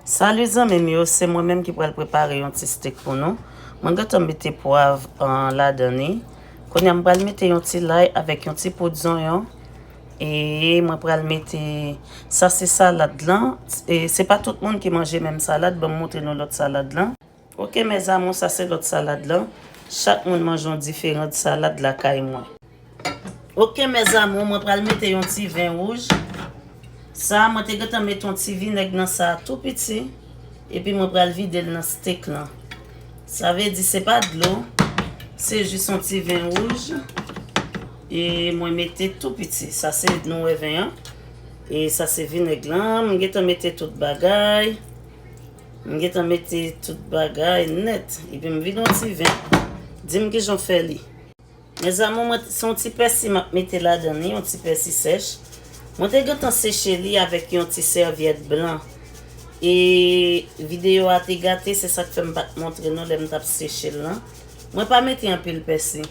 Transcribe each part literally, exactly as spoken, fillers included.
Salut zanmi m yo, se mwen menm ki pral prepare yon ti steak pou nou. Mwen gentan mete pwav an ladan li. Kounye a m pral mete yon ti lay avèk yon ti poud zonyon. E mwen pral mete, sa se salad lan. E se pa tout moun ki manje menm salad, ban m montre nou lòt salad lan. Ok mes amours, sa se lòt salad lan. Chak moun manje yon diferan salad lakay mwen. Ok mes amours, mwen pral mete yon ti ven wouj. Sa, mwen te gentan mete yon ti vinèg nan sa tou piti. Epi mwen pral vide l nan steak lan. Sa vle di se pa dlo, se jis yon ti ven wouj. E mwen mete tou piti. Sa se nou wè ven an. E sa se vinèg lan. Mwen gentan mete tout bagay. M gentan mete tout bagay nèt. Epi m vide yon ti ven. Di m kijan w fè li. Mes amours, mwen, se yon ti pèsi m ap mete ladan li, yon ti pèsi sèch. Mwen te gentan seche li avèk yon ti sèvyèt blan. E videyo a te gate, se sa k fè m pa t montre nou lè m t ap seche l lan. Mwen pa mete anpil pèsi.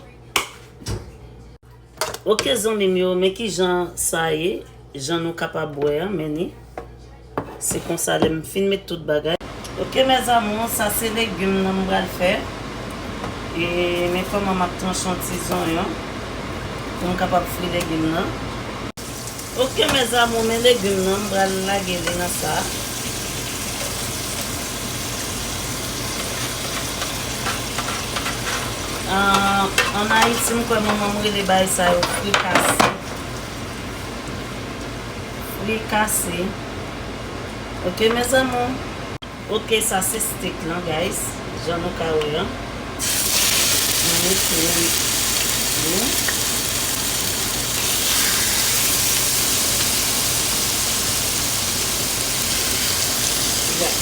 Ok zanmi m yo, men kijan sa ye, jan nou kapab wè an, men ni. Se konsa lè m fin met tout bagay. Ok mes amours, sa se legim nan m pral fè. E men kòman m ap tranche yon ti zonyon pou m kapab fri legim nan. Ok mes amours, men legim nan m pral lage li nan sa. An, an Ayiti, m kwè manman m rele bagay sa yo frikase. Frikase. Ok mes amours. Ok, sa se steak lan, guys. Jan nou ka wè an. Mwen mete li. Yeah.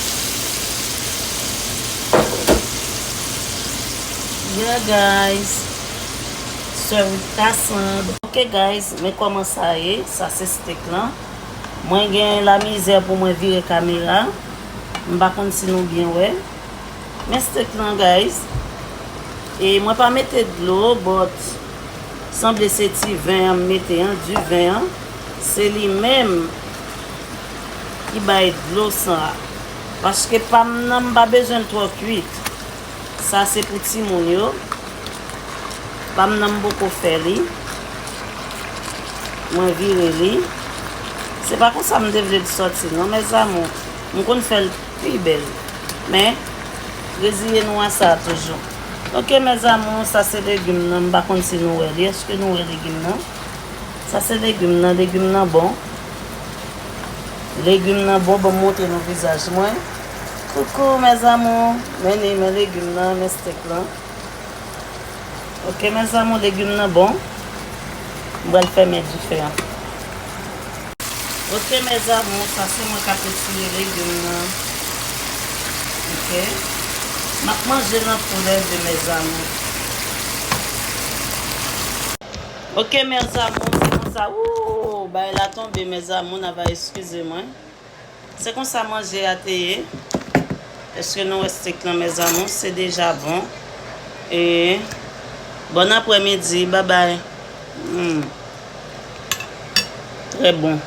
Yeah, guys. Sè Rita Sand. Ok, guys, men kòman sa ye. Sa se steak lan. Mwen gen lamizè pou mwen vire kamera. M pa konn si nou byen wè. Men steak lan, guys. E mwen pa mete dlo, but sanble se ti ven an m mete an, di ven an. Se li menm ki bay dlo sa. Paske pa m nan m pa bezwen l twò kuit. Sa se pou timoun yo. Pa m nan m poko fè li. Mwen vire li. Se pa konsa m te vle l sòti non, mes amours. M konn fè l pi bèl. Men, reziye nou a sa toujou. Ok, mes amours, sa se legim nan. M pa konn si nou wè li. Èske nou wè legim nan? Sa se legim nan. Legim nan bon. Legim nan bon. Ban m montre nou vizaj mwen. Coucou, mes amours. Men ni, men legim nan, men steak lan. Ok, mes amours, legim nan bon. M pral fèmen dife an. Ok, mes amours, sa se mwen k ap retire legim nan. Ok. M ap manje nan tou lè de, mes amours. Ok, mes amours, se konsa. Wou, bagay la tonbe, mes amours, n a va eskize mwen. Se konsa manje a te ye. Èske nou wè steak lan, mes amours? Se deja bon. E bon aprèmidi, babay. Hmm. Trè bon.